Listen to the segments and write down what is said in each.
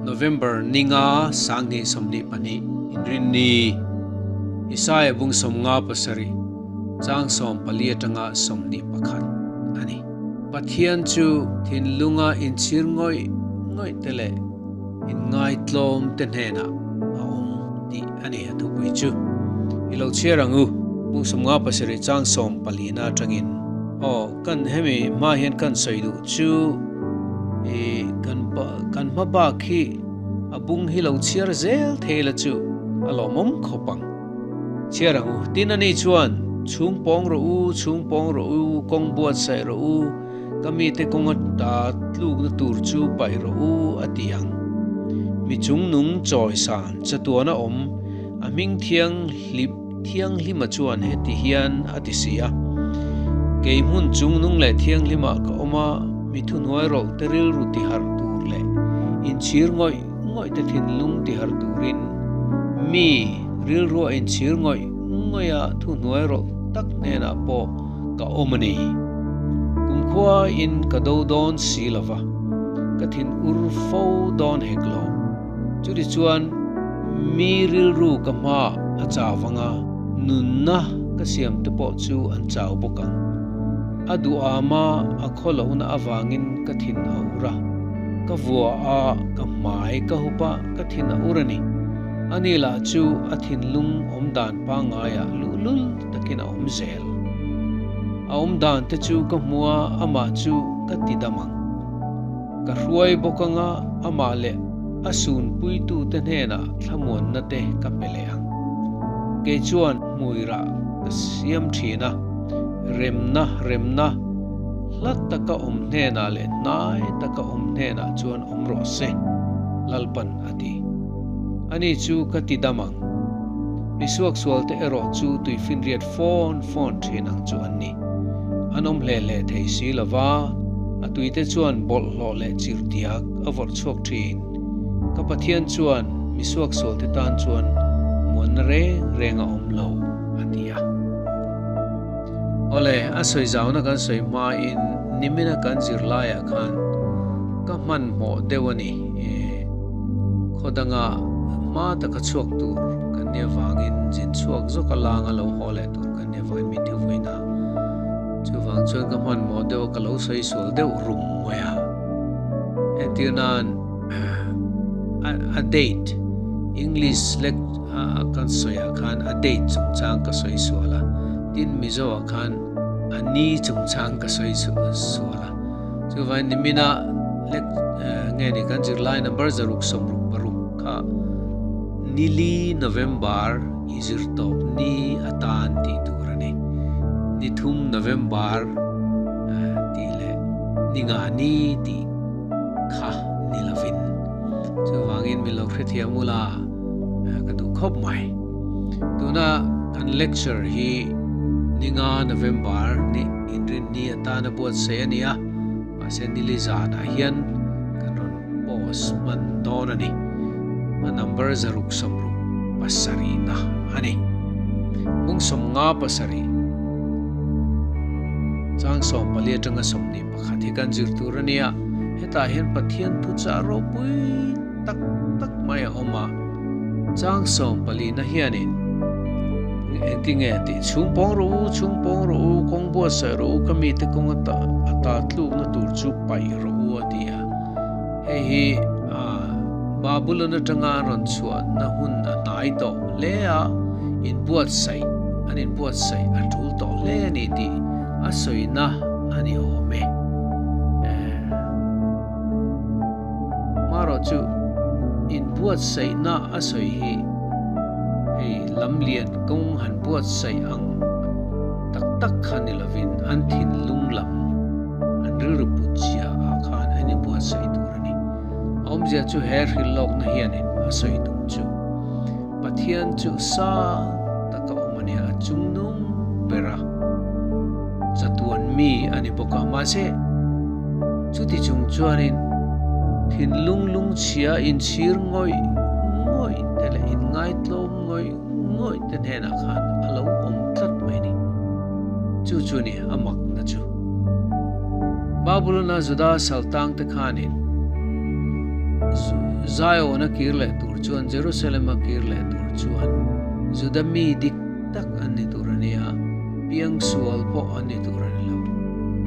November ninga 2022 inrinni Isaia bung 57 chang 14 atanga 21 ani. Pathian chu thinlunga inchhir ngawih ngawih te leh inngaitlawm te hnenah a awm tih ani a thupui chu. I lo chhiar ang u, bung 57 chang 14 na atangin. Aw, kan hemi hma hian kan sawi duh chu i kan kan hma bak hi a bung hi lo chhiar zel thei la chu a lawmawm khawp ang. Chhiar ang u, tin ani chuan, Chhung pawng rawh u, chhung pawng rawh u, kawng buatsaih rawh u, ka mite kawnga ta tlukna tur chu paih rawh u, a ti ang. Mi chungnung chawisan chatuana awm a hming thiang hlip. Thianghlima chuan heti hian a ti si a, Kei hmun chungnung leh thianghlimah ka awm a, mi thuhnuai rawlh te rilru tiharh tur leh inchhir ngawih ngawih te thinlung tiharh turin mi rilrua inchhir ngawih ngawih a thuhnuai rawlh tak hnenah pawh ka awm a ni. Kumkhua in ka do dawn si lo va, ka thin ur fo dawn hek lo. Chutichuan, mi rilru ka hma a chau vang a, nunna ka siam te pawh chu an chau bawk ang. A duhama a khaw lohna avangin ka thin a ur a, ka vua a, ka hmai ka hup a, ka thin a ur a ni. Ani lah chu a thinlung awm dan pangaiah luhlul takin a awm zel. A awm dan te chu ka hmu a, amah chu ka ti dam ang. Ka hruai bawk anga amah leh a sunpuitute hnenah thlamuanna te ka pe leh ang. Kei chuan hmuirah ka siam thin a, remna remna hla taka awm hnenah leh hnai taka awm hnenah chuan awm rawh se, Lalpan a ti. Ani chu ka ti dam ang. Mi suaksualte erawh chu tuifinriat fawn fawn thin ang chu an ni. An awm hle hle thei si lo va, a tuite chuan bawlhhlawh leh chirhdiak a vawrh chhuak thin. Ka Pathian chuan mi suaksualte tan chuan muanna reng reng a awm lo, a ti a. Awle, a sawi zauna kan sawi hmain nimina kan zirlaiah khan ka hmanhmawh deuh a ni. Khaw danga hma taka chhuak tur kan nia vangin zin chhuak zawk a langa lo haw leh tur kan nia vangin min thu vawiin a. Chuvang chuan ka hmanhmawh deuh a, ka lo sawi sual deuh rum mai a. Entir nan a date English lek kan sawi ah khan a date chungchang ka sawi sual a, tin Mizo ah khan a ni chungchang ka sawi sual a. Chuvangin nimina lek nge ni kan zirlai number 666 kha nili November i zir tawp ni atan tih tur a ni. Ni thum November tih leh ni nga ni tih kha ni lovin. Chuvangin min lo hrethiam ula ka duh khawp mai. Tuna kan lecture hi ni nga November ni Inrinni atana buatsaih a ni a, mahse nili zanah hian kan rawn post hman dawn a ni. A number 667 na a ni. Bung 57 chang 14 atanga 21 hi kan zir tur a ni a, hetah hian Pathian thuchah ropui tak tak mai a awm a. Chang 14 na hianin engtinge tih chhung pawng rawh u, chhung pawng rawh u, kawng buatsaih rawh u, ka mite kawng ata ata tlukna tur chu paih rawh u a ti a. Hei hi Babylon atanga an rawn chhuahna hun a hnai tawh hle a, inbuatsaih an inbuatsaih a tul tawh hle a ni tih a sawina a ni awm e. Marawh chu inbuatsaihna a sawi hi hei lamlian kawng han buatsaih ang tak tak kha ni lovin an thinlung lam an rilru put zia ah khan an inbuatsaih tur a ni. A awmzia chu he hrilhlawkna hianin a sawi tum chu Pathian chu sang taka awm a nia, a chungnung ber a, chatuan mi a ni bawk a, mahse chuti chung chuanin thinlung lungchhia inchhir ngawih ngawih te leh inngaitlawm ngawih ngawih te hnenah khan a lo awm tlat mai a ni. Chu chu ni a makna chu. Babulona Juda saltang te khanin. Zion-a kir leh tur chuan, Jerusalem-a kir leh tur chuan Juda mi dik tak an ni tur a ni a, piangsual pawh an ni tur a ni lo.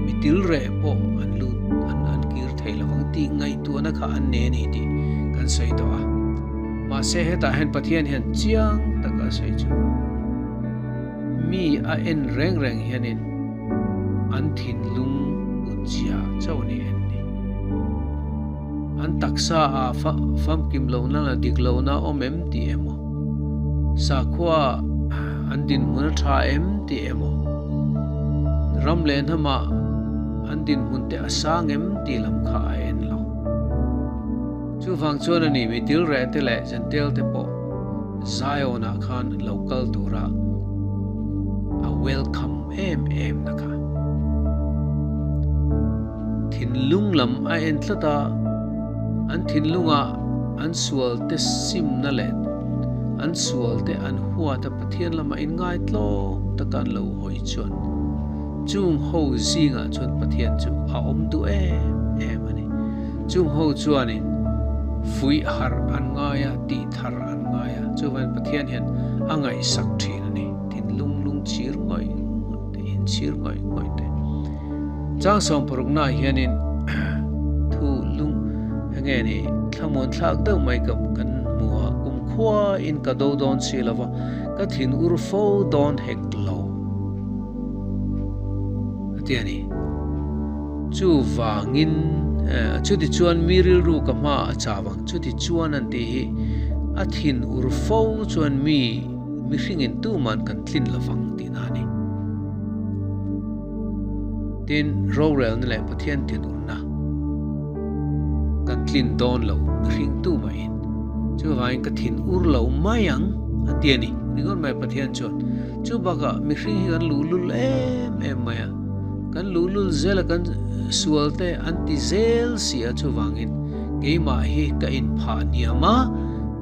Mi tilreh pawh an lut, an an kir thei lo vang tih ngaihtuahna kha an nei a ni tih kan sawi tawh a. Mahse hetah hian Pathian hian chiang taka sawi chu mi a en reng reng hianin an thinlung utzia chauh a ni en ni. An taksa ah famkim lohna la dik lohna awm em tih emaw, sakhua an dinhmun a tha em tih emaw, ram leh hnamah an dinhmun te a sang em tih lam kha a en lo. Chuvang chuan a ni mi tilreh te leh Jentail te pawh Zion ah khan lo kal tura a welcome em em na kha. Thinlung lam a en tlat a, an thinlunga an sualte simna leh an sualte an huata Pathian lama inngaitlawm taka an lo hawi chuan chung ho zingah chuan Pathian chu a awm duh em em a ni. Chung ho chuanin fuih harh an ngai a, tih thar an ngai a, chuvangin Pathian hian a ngaihsak thin a ni. Thinlung lungchir ngawih ngawih te, inchhir ngawih ngawih te. Chang sawmparuknaah hianin thu lung enge ni thlamuan thlak deuh mai ka kan hmu a, kumkhua in ka do dawn si lo va, ka thin ur fo dawn hek lo a ti a ni. Chuvangin chuti chuan mi rilru ka hma a chau ang, chuti chuan an tih hi a thin ur fo chuan mi mihringin tuman kan tlin lo vang tihna a ni. Tin, rorelna leh Pathian thinurna kan tlin dawn lo mihring tu mahin. Chuvangin ka thin ur lo mai ang a ti a ni. Ringawt mai Pathian chuan. Chu bakah mihring hi kan luhlul em em mai a. Kan luhlul zel a kan sual te an ti zel si a chuvangin keimah hi ka inphah hniam a,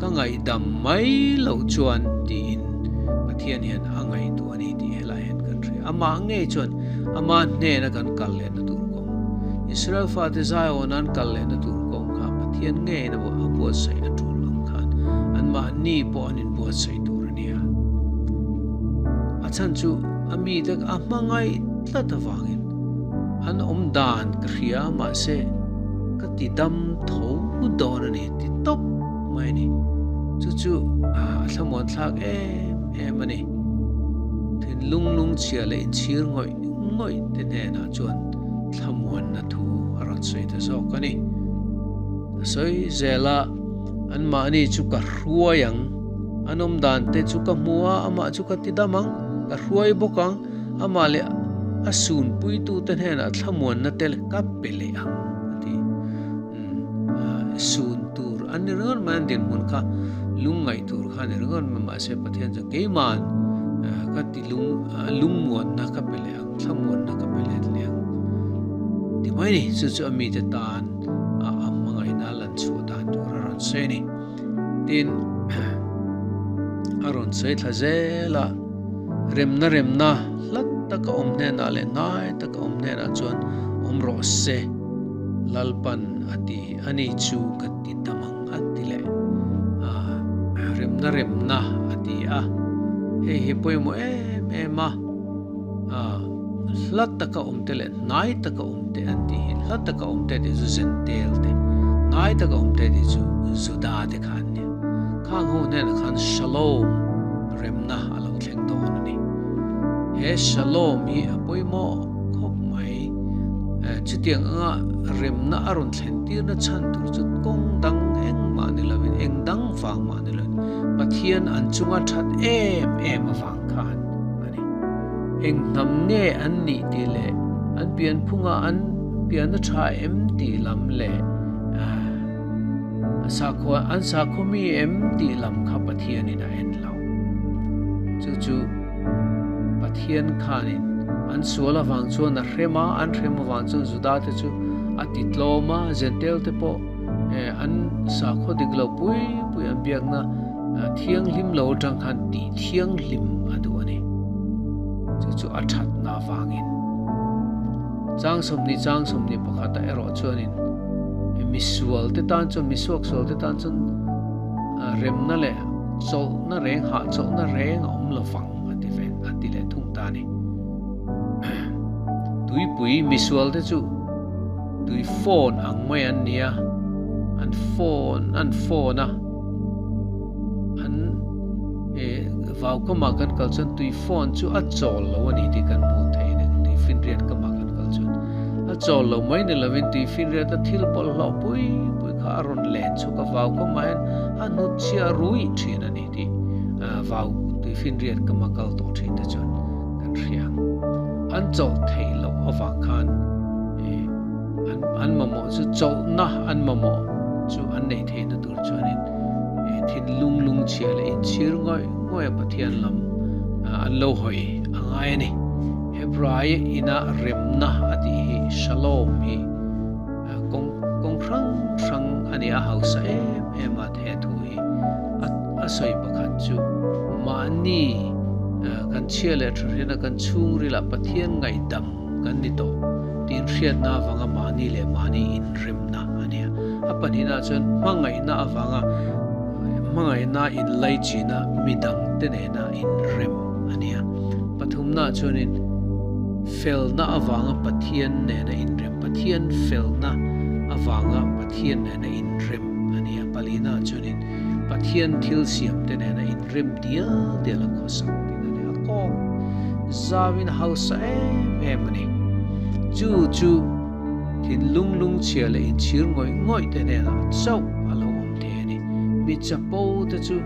ka ngaihdam mai loh chuan tiin Pathian hian a ngaihtuah a ni tih helai hian kan hria. Amah ngei chuan ama hnena kan kal lehna tur kawng, Israel fate Zion-a an kal lehna tur kawng kha Pathian ngeiin a buatsaih a tul ang khan anmahni pawh an inbuatsaih tur a nia. A chhan chu a mite a hmangaih tlat avangin an awm dan ka hria mahse ka ti dam tho dawn a ni ti tawp mai a ni. Chu chu a thlamuan thlak em em a ni. Thinlung lungchhia leh inchhir ngawih ngawih te hnenah chuan thlamuanna thu a rawn sawi ta zawk a ni. A sawi zel a, anmahni chu ka hruai ang, an awm dan te chu ka hmu a, amah chu ka ti dam ang, ka hruai bawk ang, amah leh a sunpuitute hnenah thlamuanna te ka pe leh ang a ti. Sun tur an ni ringawt mai an dinhmun kha lungngaih tur kha a ni ringawt mai mahse Pathian chuan keima'n ka ti lung lungmuanna ka pe leh ang thlamuanna ka pe let leh ang ti mai ni chu chu a mite tan a hmangaihna a lan chhuah dan tur a rawn sawi a ni tin a rawn sawi thla zel a remna remna hlat taka awm hnenah leh hnai taka awm hnenah chuan awm rawh se. Lalpan a ti a ni chu ka ti tam ang a ti leh a, remna remna a ti a, hei hi pawimawh em em a, hla taka awm te leh hnai taka awm te an tih hi hla taka awm te tih chu Zentel te, hnai taka awm te tih chu Juda te kha an nia, khang ho hnenah khan Shalom remna a lo thleng dawn a ni. He Shalom hi a pawimawh. Khawp mai. Chutiang anga remna a rawn thlen tirna chhan tur chu kawng dang engmah ni lovin, eng dang vang mah ni lovin, Pathian an chunga that em em avang khan a ni. Eng hnam nge an nih tih leh an pianphunga an pianna tha em tih lam leh sakhua an sakhua mi em tih lam kha Pathianin a en lo. Chu chu. Pathian khanin an sual avang chuan a hrem a, an hrem avang chuan Juda te chu a ti tlawm a, Jentail te pawh an sakhaw dik lo pui pui an biakna thianghlim lo atang khan tih thianghlim a duh a ni. Chu chu a thatna avangin. Chang 20 chang 21 erawh chuanin. Misual te tan chuan, misuaksual te tan chuan remna leh chawlhna reng, hahchawlhna reng a awm lo vang a ti ve, a ti leh thung ta a ni. Tuipui misual te chu tui phone ang mai an ni a, an phone an phone a, an vau kamah kan kal chuan tui phone chu a chawl lo a ni tih kan hmuh theih a ni, tui finriat kamah kan kal chuan a chawl lo mai ni lovin tui finriat a thil bawlhhlawh pui pui kha a rawn len chhuk a, vau kamah hian a hnut chhia ruih thin a ni tih vau tui finriat kama kal tawh thin te chuan kan hria ang. An chawlh theih loh avang khan an an mamawh chu chawlhna an mamawh chu an neih theihna tur chuanin thinlung lungchhia leh inchhir ngawih ngawih a Pathian lam an lo hawi a ngai a ni. Hebrai ina remna a tih hi Shalom hi kawng kawng hrang hrang a ni a hausa em em a he thu hi a a sawi pakhat chu mahni kan chhia leh tha hriatna kan chhungrilah Pathian ngaihdam kan ni tawh tiin hriatna avanga mahni leh mahni inremna a nia. A pahnihna chuan hmangaihna avanga hmangaihna inlaichina midangte nena inrem a nia. Pathumna chuanin felna avanga Pathian nena inrem, Pathian felna avanga Pathian nena inrem a nia. Palina chuanin Pathian thil siamte nena inrem dial dial a khawsak tih a ni. A kawng zauin a hausa em em a ni. Chu chu thinlung lungchhia leh inchhir ngawih ngawih te hnenah chauh a lo awm thei a ni. Mi chapo te chu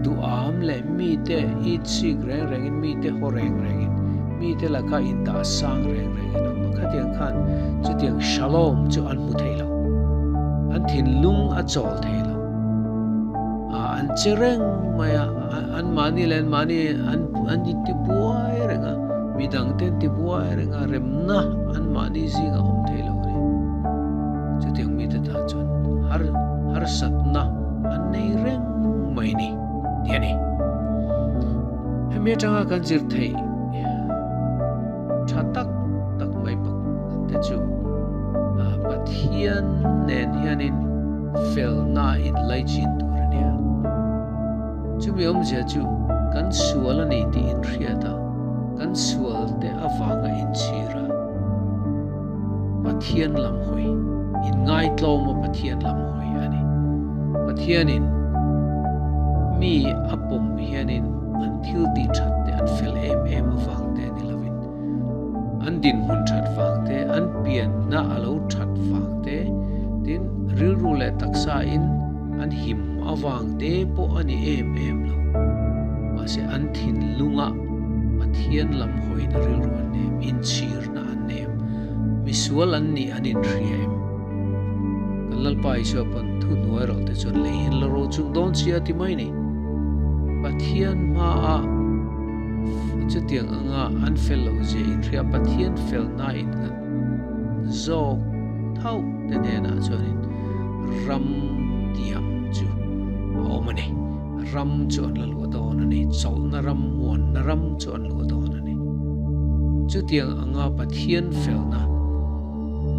duham leh mite itsik reng rengin, mite haw reng rengin, mite laka indah sang reng rengin an awm a. Khatiang khan chutiang shalom chu an hmu thei lo. An thinlung a chawl thei lo. An che reng mai a, an mahni leh an mahni an an inti buai reng a, midangte an ti buai reng a, remna an mahni zingah awm thei lo a ni. Chutiang mite tan chuan har harsatna an nei reng mai ni tih a ni. Hemi atanga kan zir theih tha tak tak mai te chu Pathian nen hianin felna inlaichin tur a nia. Chumi awmzia chu kan sual a ni tih inhriat a, kan sualte avanga inchhir a, Pathian lam hawi, inngaitlawma Pathian lam hawi a ni. Pathianin mi a pawm hianin an thil tih that te an fel em em avang te ni lovin, an dinhmun that vang te, an pianna a lo that vang te, tin rilru leh taksa in an him avang te pawh a ni em em lo. Mahse an thinlunga Pathian lam hawina rilru an nem, inchhirna an nem, misual an nih an inhria em? Kan Lalpa Isua pawn thu hnuai rawh te chuan lei in la ro chung dawn si a ti mai ni. Pathian hmaah chutiang anga an fel loh zia inhria Pathian felna in ngat zawk thauh te hnenah chuanin ram tiam chu a awm a ni. Ram chu an la luah dawn a ni. Chawlhna ram, muanna ram chu an luah dawn a ni. Chutiang anga Pathian felna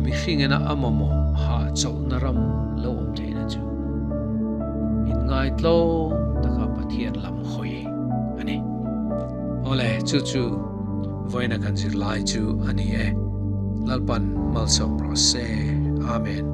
mihringena a mamawh hah chawlhna ram lo awm theihna chu inngaitlawm taka Pathian lam hawi a ni. Awle, chu chu vawiina kan zirlai chu a ni e. Lalpan malsawm rawh se. Amen.